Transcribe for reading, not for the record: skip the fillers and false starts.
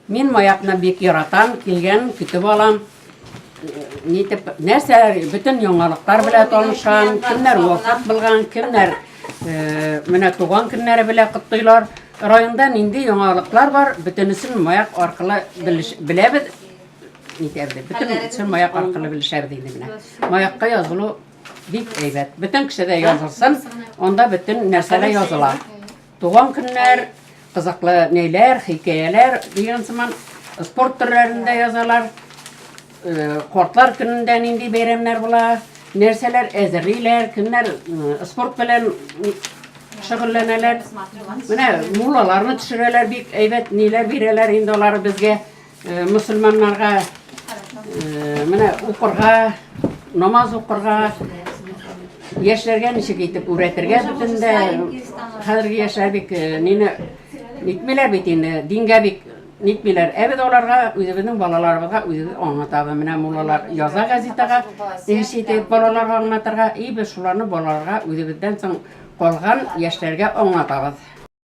Мин Маякны бик яратам, килгән көтеп алам. Нитеп, нәрсәләр, бөтен яңалыклар белән танышам, кемнәр вафат булган, кемнәр менә туган көннәре белән котлыйлар. Районда нинди яңалыклар бар, бөтенесен Маяк аркылы беләбез. Нитәбез, бөтенесен Маяк аркылы белешәбез инде менә. Маякка язылу бик әйбәт. Бөтен кеше дә язылсын, анда бөтен нәрсә дә языла. Туган көннәр, кызыклы нәйләр, хикәяләр дигән сыман спорт төрләрендә язалар. Э, картлар көнендә нинди бәйрәмнәр була, нәрсәләр әзерлиләр, кемнәр э, спорт белән шөгыльләнәләр. Менә муллаларны төшерәләр, бик әйбәт ниләр бирәләр инде алар безгә. Э, мөселманнарга э, менә укырга, намаз укырга, яшьләргә ничек итеп үрәтергә бөтен дә хәзерге яшьләр бик э, нине нитмиләр бит инде, дингә бик нитмиләр. Ә без аларга үзебезнең балаларыбызга үзебез аңлатабыз. Менә муллалар яза газетага, ничек итеп балаларга аңлатырга, и без шуларны балаларга үзебездән соң калган яшьләргә аңлатабыз.